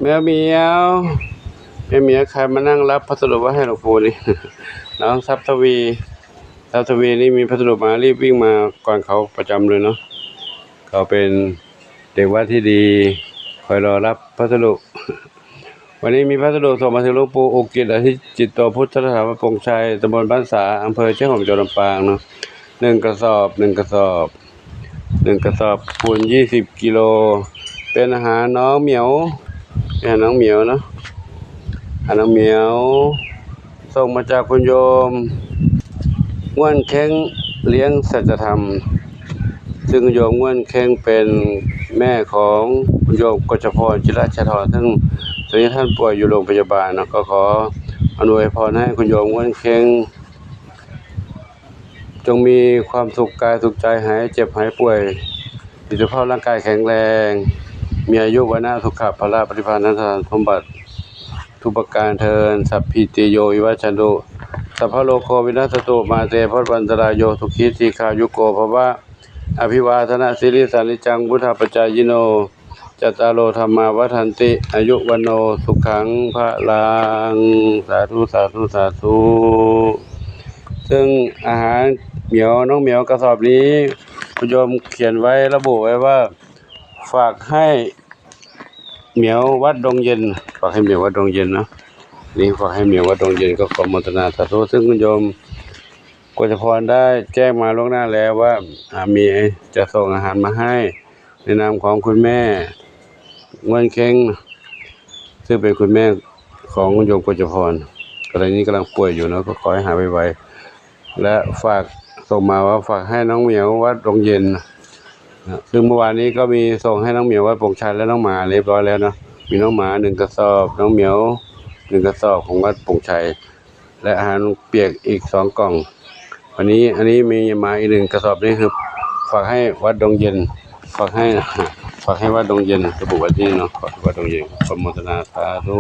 ແມວໝຽວ ແມວໝຽວ ໃຜມານັ່ງຮັບພັດສະດຸໄວ້ໃຫ້ຫຼວງປູ່ນີ້ ນ້ອງຊັບທະວີ ຊັບທະວີນີ້ມີພັດສະດຸມາ ຣີບວິ່ງມາກ່ອນເຂົາປະຈຳເລີຍເນາະ. ເຂົາເປັນເດັກວັດທີ່ດີ ຄອຍລໍຮັບພັດສະດຸ. ວັນນີ້ມີພັດສະດຸສົ່ງມາເຖິງຫຼວງປູ່ອຸກິດ ອາທິຈິດໂຕ ພຸດທະຖາວາດປົງໄຊ ຕຳບົນບ້ານສາ ອຳເພີຊຽງໂຮມ ຈັງຫວັດລຳປາງເນາະ. ໜຶ່ງກະສອບ ໜຶ່ງກະສອບ ໜຶ່ງກະສອບຄູນ ຊາວກິໂລ ເປັນອາຫານນ້ອງໝຽວ ເປັນອາຫານນ້ອງໝຽວເນາະ ອາຫານນ້ອງໝຽວ ສົ່ງມາຈາກຄຸນໂຍມ ງວນເຄັງ ລ້ຽງສັດຈະທຳ ຊຶ່ງໂຍມງວນເຄັງເປັນແມ່ຂອງໂຍມກົດຈະພອນ ຈິລະຊາທອນ ຊຶ່ງຕອນນີ້ທ່ານປ່ວຍຢູ່ໂລງພະຍາບານເນາະ. ກໍຂໍອຳນວຍພອນໃຫ້ຄຸນໂຍມງວນເຄັງ ຈົ່ງມີຄວາມສຸກກາຍສຸກໃຈ ຫາຍເຈັບຫາຍປ່ວຍ ມີສຸຂະພາບຮ່າງກາຍແຂງແຮງ ມີອາຍຸ ວັນນະ ສຸຂະ ພະລະ ປະຕິພານ ທັງສາມສົມບັດທຸກປະການເທີ້ນ. ສັບພີຕິໂຍ ວິວັດຊັນຕຸ ສັບພະໂລໂກ ວິນັດສັນຕຸ ມາເຕ ພະວັດຕະລາຍໂຍ ສຸຂີ ດີຄາຍຸໂກ ພະວະ. ອະພິວາທະນະສີລິສານິຈັງ ວຸດທາປະຈາຍິໂນ ຈັດຕາໂລ ທຳມາ ວັດທັນຕິ ອາຍຸ ວັນໂນ ສຸຂັງ ພະລັງ. ສາທຸ ສາທຸ ສາທຸ. ເຊິ່ງອາຫານໝຽວ ນ້ອງໝຽວກະສອບນີ້ ໂຍມຂຽນໄວ້ ລະບຸໄວ້ວ່າ ຝາກໃຫ້ໝຽວວັດດົງເຢັນ ຝາກໃຫ້ໝຽວວັດດົງເຢັນເນາະ. ນີ້ຝາກໃຫ້ໝຽວວັດດົງເຢັນ ກໍຂໍໂມທະນາສາທຸ. ເຊິ່ງໂຍມກົດຈະພອນໄດ້ແຈ້ງມາລ່ວງໜ້າແລ້ວວ່າ ອາ ມີຈະສົ່ງອາຫານມາໃຫ້ ໃນນາມຂອງຄຸນແມ່ງວນເຄັງ ຊຶ່ງເປັນຄຸນແມ່ຂອງໂຍມກົດຈະພອນ ກໍລະນີກຳລັງປ່ວຍຢູ່ເນາະ ກໍຂໍໃຫ້ຫາຍໄວໆ ແລະ ຝາກ ສົ່ງມາວ່າຝາກໃຫ້ນ້ອງໝຽວວັດດົງເຢັນ ຊຶ່ງເມື່ອວານນີ້ກໍມີສົ່ງໃຫ້ນ້ອງໝຽວວັດປົງໄຊ ແລະ ນ້ອງໝາຮຽບຮ້ອຍແລ້ວເນາະ. ມີນ້ອງໝາໜຶ່ງກະສອບ ນ້ອງໝຽວໜຶ່ງກະສອບຂອງວັດປົງໄຊ ແລະ ອາຫານປຽກອີກສອງກ່ອງ. ວັນນີ້ ອັນນີ້ມີມາອີກໜຶ່ງກະສອບ ນີ້ຄືຝາກໃຫ້ວັດດົງເຢັນ ຝາກໃຫ້ ຝາກໃຫ້ວັດດົງເຢັນ ລະບຸໄວ້ທີ່ນີ້ເນາະ ຝາກໃຫ້ວັດດົງເຢັນ. ຂໍໂມທະນາສາທຸ.